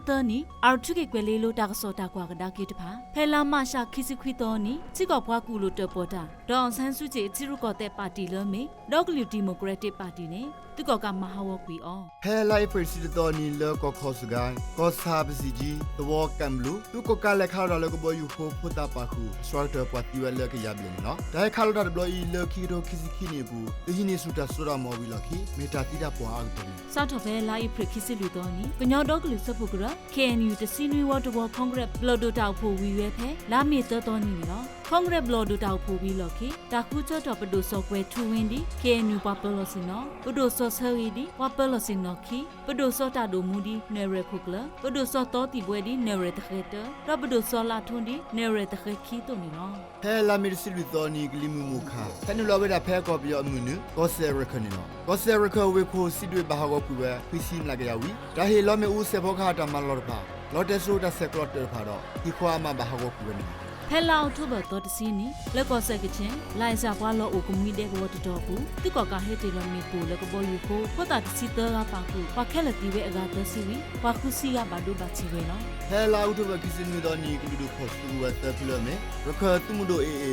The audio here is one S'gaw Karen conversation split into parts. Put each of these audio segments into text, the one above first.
သၢနံၣ် အၣ်ထူခ့ၣ်ကွဲၤလ့လိၤ တၢ်ကစီၣ်တၢ်ကွၢ်ကဒါက့ၤတဖၣ် ဖဲလါမးရှးခံဆံခွံသီနံၤ ထံကီၢ်ပှၤကူၣ်လိာ်တၢၣ်ပီၣ်တၢ် ဒေါ်အောင်ဆန်းစုကြည် အထံရူၢ်ကီၢ်သဲးပၣ်တံၣ်လၢအမ့ၢ် ဒီကလုာ် democratic party န့ၣ် သုးကီၣ်ကးမၤဟးဂီၤကွံာ်အီၤ. ဖဲလါအ့ဖြ့ၣ်တဆံတသီနံၤ လၢကီၢ်ခီၣ်စကဲၣ် ကီၢ်ဆၣ်ပစံးကၠံ သဝီကၣ်ဘလူး သုးကီၣ်ကးလဲၤခးလီၤတၢ်လၢကဘီယူၤဖိ ဖိသၣ်ပာ်ဃုာ် အစှၤကတၢၢ်ပှၤသံဝဲလၢကယၤဘျဲၣ်န့ၣ်လီၤ. တၢ်ဟဲခးလီၤတၢ်တဘျီအံၤ လၢခံကထိခံဆံခံနံၣ်အပူၤ သုးဟံးန့ၢ်ဆူၣ်တၢ်စိတၢ်ကမီၤဝံၤအလီၢ်ခံ မ့ၢ်တၢ်သံတၢ်ပှၢ်အါကတၢၢ်န့ၣ်လီၤ. စးထီၣ်ဖဲလါအ့ဖြ့ၣ်ခံဆံလွံၢ်သီနံၤ ကညီဒီကလုာ်စၢဖှိၣ်ကရၢ KNU တဆံနွံဝီတဝီ ခီကရဲးဘျီၣ်ဒိၣ်တၢ်အိၣ်ဖှိၣ်ဝံၤဝဲဖဲ လါမ့ၤသၢသီနံၤန့ၣ်လီၤ. ခီကရဲးဘျီၣ်ဒိၣ်တၢ်အိၣ်ဖှိၣ်ဝံၤအလီၢ်ခံ တၢ်ဃုထၢထီၣ်ပဒိၣ်စီၤကွဲၤထူဝ့ဒ် KNU ပှၤပၢၤလီၢ်ဆ့ၣ်နီၤ, ပဒိၣ်စီၤဆၢဂ့ၤဒ် ပှၤပၢၤလီၢ်ဆ့ၣ်နီၤခံ, ပဒိၣ်စီၤတၢ်ဒိၣ်မူဒ် နဲၣ်ရွဲၣ်ခိၣ်ကျၢၢ်, ပဒိၣ်စီၤသီသံၣ်ဘှဲဒ် နဲၣ်ရွဲၣ်သဃဲၤတၢ, ဒီးပဒိၣ်စီၤလးထူဒ် နဲၣ်ရွဲၣ်သဃဲၤခံသိးန့ၣ်လီၤ. ဖဲလါမ့ၤတဆံလွံၢ်သီနံၤ ကလံၤမုၢ်မိၢ်ခါ ဟဲနုာ်လီၤဝဲဒၣ်ဖဲကီၢ်ပယီၤအမုၢ်နုာ် ကီၢ်စဲၣ်ရခၢၣ်န့ၣ်လီၤ. ကီၢ်စဲၣ်ရခၢၣ်ဝ့ၢ်ခိၣ် စံးဒွံၣ်ဘၣ်ဟးဂီၤကွံာ်ဝဲ ခွံဆံမျးကယၤဝံၤ တၢ်ဟ့ၣ်လီၤမ့ၣ်အူစဲးဖီကဟၣ်တၢ်မၤလီၢ်တဖၣ် လီၤတဲာ်စိၤတၢ်ဆဲးကျိးတၢၣ်တဖၣ်ဒီး ဟံၣ်ဃီအမးဘၣ်ဟးဂီၤကွံာ်ဝဲန့ၣ်လီၤ. ဖဲလါအီးထိဘၢၣ်သီတဆံနံၤ လၢကီၢ်စဲၣ်ကခၠ့ၣ် လၢ်စၢ်ပှၤလီၢ်အိၣ်ကမှံဒဲကဝီၤတတီၤအပူၤ သုးကီၣ်ကးဟဲတ့ၢ်လီၤမ့ၣ်ပိၢ်လၢကဘီယူၤဃိ ဖိသၣ်တဆံသၢဂၤပာ်ဃုာ် ပှၤခဲလၢာ်သံဝဲအဂၤသၢဆံဝံၤ ပှၤဃုဆံဂၤဘၣ်ဒိဘၣ်ထံးဝဲလီၤ. ဖဲလါအီးထိဘၢၣ်ခံဆံနွံသီနံၤ ကလုာ်ဒူၣ်ဖီၣ်စုကဝဲၤသၢဖုလၢအမ့ၢ် ရခၢၣ်သုးမုၢ်ဒိၣ် AA,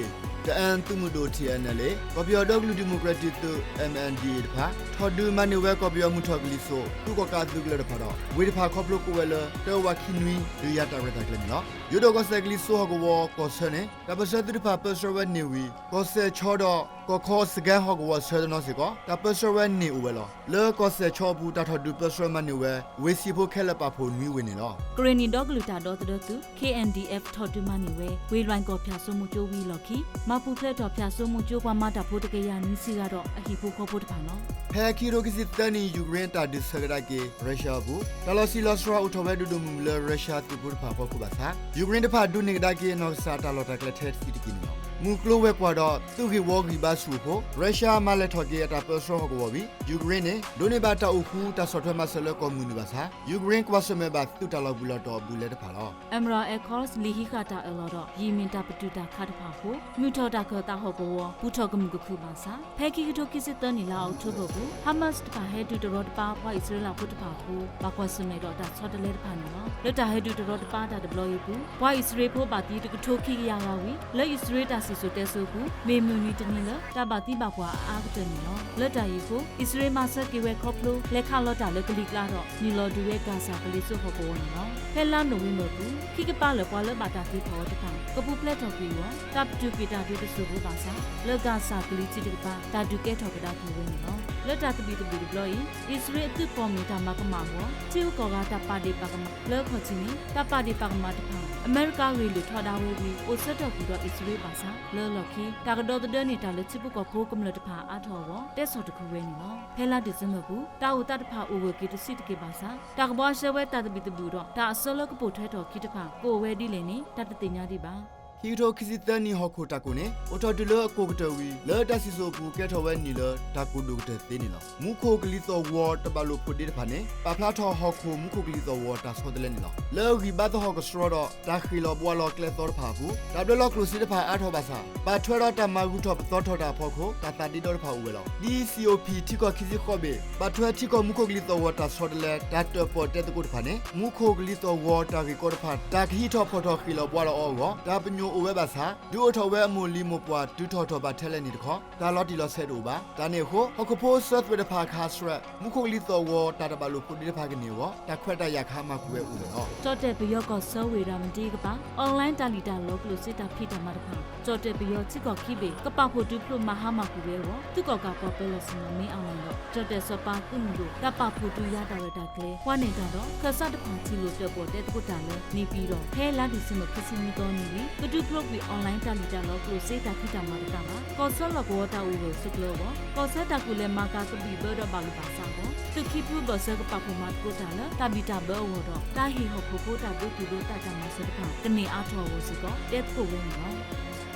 တအၣ်သုးမုၢ်ဒိၣ် TNLA, ကီၢ်ပယီၤဒီကလုာ်ဒံၣ်မိၣ်ကရ့ၣ်တံၣ်သုး MNDAA တဖၣ် ထီၣ်ဒုးမၤန့ၢ်ဝဲကီၢ်ပယီၤမုၢ်ထီၣ်ကလံၤစိး သုးကီၣ်ကးအသုးကလၢၤတဖၣ်ဒီး ဝ့ၢ်တဖၣ်ခီဖျိကအိၣ်ဝဲလၢ တၢဝးခံနွံ ဒုးယၤတၢ်ရဲၣ်တၢ်ကျဲၤန့ၣ်လီၤ. ယိၣ်ဒိၣ်ကီၢ်စဲၣ်ကလံၤစိးဟီၣ်ကဝီၤကီၢ်ဆၢန့ၣ် တၢ်ပၢၢ်ဆၢသုးတဖၣ်ပၢဆှၢဝဲန့ၢ်ဝံၤ ကီၢ်စဲၣ်ခၠ့ဒီး ကီၢ်ခီစကဲၣ်ဟီၣ်ကဝီၤဆၢတနီၤစ့ၢ်ကီး တၢ်ပၢဆှၢဝဲန့ၢ်အိၣ်ဝဲလီၤ. လၢကီၢ်စဲၣ်ခၠ့အပူၤ တၢ်ထီၣ်ဒုးပၢဆှၢမၤန့ၢ်ဝဲ ဝ့ၢ်ဆံၣ်ဖိခဲလၢာ်ပာ်ဖှိၣ်နွံဝ့ၢ်န့ၣ်လီၤ. ကရ့ၣ်နံၣ်ဒီကလုာ်တၢ်ဒီသဒၢသုး KNDF ထီၣ်ဒုးမၤန့ၢ်ဝဲ ဝ့ၢ်လွဲၢ်ကီၢ်ဖၠၣ်စိမိၤကၠိဝံၤအလီၢ်ခံ မၤပူၤဖျဲးထီၣ်ဖၠၣ်စိမိၤကၠိပှၤမၤတၢ်ဖိတကယၤနွံဆံဂၤဒီးအဟံၣ်ဖိဃီဖိတဖၣ်လီၤ. ဖဲခံကထိခံဆံသၢနံၣ် ယူၤကရ့ၣ်တၢ်ဒုးဆၢကဒါက့ၤ ရၢၡါအပူၤ တၢ်လီၤဆံးလီၤစှၤအိၣ်ထီၣ်ဝဲဒိၣ်ဒိၣ်မုၢ်မုၢ်လၢရၢၡါသုးဖိတဖၣ်အဖီခိၣ်ဘၣ်ဆၣ် ယူၤကရ့ၣ်တဖၣ်ဒိးန့ၢ်ကဒါက့ၤအနီၢ်ကစၢ်တၢ်လီၢ်တၢ်ကျဲထဲတဆံးတက့ၢ်န့ၣ်လီၤ. မုၢ်ကျိၤဝဲၤကွာ်ဒီး သုးဂ့ၢ်ဝီဂံၢ်ဘါဆူၣ်အဃိ ရၢၡါမၤလဲၤထီၣ်က့ၤအတၢ်ပၢဆှၢဟီၣ်ကဝီၤဝံၤ ယူၤကရ့ၣ်န့ၣ် ဒိးန့ၢ်ဘၣ်တၢ်အိၣ်ဃူတၢ်ဆီၣ်ထွဲမၤစၢၤလၢကီၢ်မုၢ်နုာ်ဘၣ်ဆၣ် ယူၤကရ့ၣ်ကွၢ်ဆၢၣ်မဲာ်ဘၣ်သုးတၢ်လီၤဘှံးလီၤတီၤအဘူးအလဲတဖၣ်လီၤ. Emarat Accords လံာ်ဟံးဃာ်တၢ်အၢၣ်လီၤဒီး ယံာ်မ့ၢ်တၢ်ပတုာ်တၢ်ခးတဖၣ်အဃိ မုၢ်ထီၣ်တၢ်ခၢၣ်သးဟီၣ်ကဝီၤ ပူၤထီၣ်ကမုာ်ကခုၣ်ဘၣ်ဆၣ် ဖဲခံကထိခံဆံသၢနံၣ် လါအီးကထိဘၢၣ်အပူၤ Hamas တဖၣ်ဟဲတုၤတရီတပါ ပှၤအံၣ်စရ့လးဖိတဖၣ်အဃိ ဘၣ်ကွၢ်ဆၢၣ်မဲာ်ဒီးတၢ်ဆီတလဲတဖၣ်န့ၣ်လီၤ. လၢတၢ်ဟဲတုၤတရီတပါတၢ်တဘျီအံၤအပူၤ ပှၤအံၣ်စရ့လးဖိဘၣ်သံတကထိခံကယၤဂၤဝံၤ လၢအံၣ်စရ့လးတၢ်စံၣ်စိၤတဲစိၤအပူၤ မ့ၢ်မုၢ်နံၤတနံၤလၢ တၢ်ဘၣ်သံဘၣ်ပှၢ်အအါကတၢၢ်န့ၣ်လီၤ. လၢတၢ်အံၤအဃိ အံၣ်စရ့လးမၤဆၢက့ၤဝဲခီဖျိ လဲၤခးလီၤတၢ်လၢကလံၤကျါဒီး နုာ်လီၤဒုးဝဲ ကၣ်ဆၣ်ကလံၤစိးဟီၣ်ကဝီၤန့ၣ်လီၤ. ဖဲလါနိၣ်ဝ့ဘၢၣ်အပူၤ ခံကပၤလၢာ်ပှၤလၢဘၣ်တၢ်သံဖီၣ်အီၤတဖၣ် ကပူၤဖျဲးထီၣ်ကွံာ်အဂီၢ် တၢ်ပတုာ်ကွံာ်တၢ်ဒုးတစိၢ်ဖိဘၣ်ဆၣ် လၢကၣ်ဆၣ်ကလံၤထံးတကပၤ တၢ်ဒုးကဲထီၣ်ကဒါက့ၤဝဲန့ၣ်လီၤ. လၢတၢ်သဘံၣ်သဘုၣ်တဘျီအံၤ အံၣ်စရ့လးအသုးကီၢ်မ့ၢ်တၢ်မၤကမၣ်အဂီၢ် ထံဂုၤကီၢ်ဂၤတၢ်ပာ်ဒ့ၣ်ပာ်ကမၣ် လၢအခီၣ်ထံးန့ၣ် တၢ်ပာ်ဒ့ၣ်ပာ်ကမၣ်တဖၣ် အမဲရကၤဂ့ၢ်လိာ်ထီဒါဝဲဝံၤ အိၣ်ဆၢထၢၣ်ကွံာ်ဒီးအံၣ်စရ့လးဘၣ်ဆၣ် လၢအလီၢ်ခံ တၢ်ကဒီသဒၢန့ၢ်တၢ်လၢထံဖိကီၢ်ဖိကမျၢၢ်တဖၣ်အါထီၣ်အဂီၢ် တဲဆီၣ်တခူဝဲန့ၣ်လီၤ. ဖဲလါဒံၣ်စ့ဘၢၣ်အပူၤ တၢ်အိၣ်သးတဖၣ်အိၣ်ဂၢၢ်က့ၤတဆံးတက့ၢ်ဘၣ်ဆၣ် တၢ်ကဘှါရှဲဝဲတၢ်သဘံၣ်သဘုၣ်ဒီး တၢ်အဆၢလၢကပိာ်ထွဲထီၣ်အခံတဖၣ် ကအိၣ်ဝဲဒ်လဲၣ်န့ၣ် တၢ်တသ့ၣ်ညါဒံးဘၣ်. ခံကထိခံဆံသၢနံၣ် ဟီၣ်ခိၣ်တၢ်ကိၢ်န့ၣ် အိၣ်ထီၣ်တုၤလၢအကိၢ်ကတၢၢ်ဝံၤ လၢတၢ်စံၣ်စိၤအပူၤ ကဲထီၣ်ဝဲနံၣ်လၢတၢ်ကိၢ်ဒိၣ်ကတၢၢ်သ့န့ၣ်လီၤ. မူခိၣ်ကလံၤသီၣ်ဝီၤတဘၣ်လိာ်ဖိးဒ့တဖၣ်န့ၣ် ပာ်ဖျါထီၣ်ဟီၣ်ခိၣ်မူခိၣ်ကလံၤသီၣ်ဝီၤတၢ်ဆီတလဲန့ၣ်လီၤ. လၢဂံၢ်ဘါသဟီၣ်ကဆှီဒီး တၢ်ဃ့ၢ်လီၤဘှါလီၤကျဲသီတဖၣ်အပူၤ တၢ်ဘျၢလီၤကျိၣ်စ့တဖၣ်အါထီၣ်ဘၣ်ဆၣ် ဘၣ်ထွဲဒီးတၢ်မၤဂုၤထီၣ်ပသီထီၣ်တၢ်အဖီခိၣ် တၢ်သးဒ့ဒီတဖၣ်အိၣ်ဝဲလီၤ. ဒ် COP ထံကီၢ်ခံဆံဃိးဘ့ၣ် ဘၣ်ထွဲထံကီၢ်မူခိၣ်ကလံၤသီၣ်ဝီၤတၢ်ဆီတလဲ တၢ်တၢၣ်ပီၣ်တဲသကိးတဖၣ်န့ၣ် မူခိၣ်ကလံၤသီၣ်ဝီၤတၢ်ဂ့ၢ်ကီတဖၣ် တၢ်ကဟံးထီၣ်ဖီၣ်ထီၣ်ဃ့ၢ်လီၤဘှါလီၤအီၤအဂီၢ် တၢ်ပညိၣ်အိၣ်ဝဲဘၣ်ဆၣ် ဒုးအိၣ်ထီၣ်ဝဲအမိၢ်လံၤမိၢ်ပှၢ် တုၤထီၣ်ထီၣ်ဘးထဲလဲၣ်န့ၣ်တခီ တၢ်လီၤတံၢ်လီၤဆဲးတအိၣ်ဘၣ်. တၢ်န့ၣ်အဃိ ဟီၣ်ခိၣ်ဖိစၢသွဲၣ်တဖၣ်ခးဆှဲး မူခိၣ်ကလံၤသီၣ်ဝီၤတၢ်တဘၣ်လိာ်ဖိးဒ့တဖၣ်ကန့ၢ်အဂီၢ် တၢ်ခွဲးတၢ်ယာ်ခါမၤကွံာ်ဝဲအိၣ်န့ၣ်လီၤ. ကၠီၣ်တဲၣ်ပယီၤကီၢ်ဆၢဝ့ၢ်ရၤမတံကပၤ online တၢ်လံၣ်တၢ်လီကျိၣ်စ့တၢ်ဖံးတၢ်မၤတဖၣ် ကၠီၣ်တဲၣ်ပယီၤထံကီၢ်ခံဘ့ၣ် ကပာ်ဖှိၣ်တုၤဖျိမၤဟါမၢ်ကွံာ်ဝဲအဂီၢ် သုးကီၣ်ကးပှၤပၢၤလီၢ်ဆ့ၣ်နီၤ မ့အလီၢ်ဒီး ကၠီၣ်တဲၣ်စီၤပၤသုးမုၢ်ဒိၣ် တၢ်ပာ်ဖှိၣ်တုၤယၤတၢ်ရဲၣ်တၢ်ကျဲၤ ပှၤနဲၣ်တၢ်ဒီး ခၢၣ်စးတဖၣ်ထံၣ်လိာ်တၢၣ်ပီၣ်တဲသကိးတၢ်လၢ န့ၣ်ပၠံၣ်ဒီး ဖဲလါဒံၣ်စ့ဘၢၣ်ခံဆံနွံသီနံၤဝံၤ ကတုၤဖျိကွံာ် online တၢ်လံၣ်တၢ်လီကျိၣ်စ့တၢ်ဖံးတၢ်မၤတကးဘၣ် ကီၢ်ဆၢလီၢ်ကဝီၤတၢ်အိၣ်ဂၢၢ်ဆိးကျၢၤအဂီၢ် ကီၢ်ဆၢတၢ်ကူၣ်လဲၤမၤကၤကဘံၣ်ဘၢဒီးဘၣ်လိာ်ဘၣ်စးအဂီၢ် သုးခံဖုဘၢၣ်စၢၤကပာ်ဖှိၣ်မၤသကိးတၢ်လၢ တၢ်ဘံၣ်တၢ်ဘၢအဂီၢ်ဒီး တၢ်ဟ့ၣ်ဟီၣ်ခိၣ်ဖိတၢ်ဒိသူၣ်ဒိသးတၢ်မၤစၢၤတဖၣ် ကန့ၢ်အါထီၣ်အဂီၢ်စ့ၢ်ကီး တဲသကိးဝဲန့ၣ်လီၤ.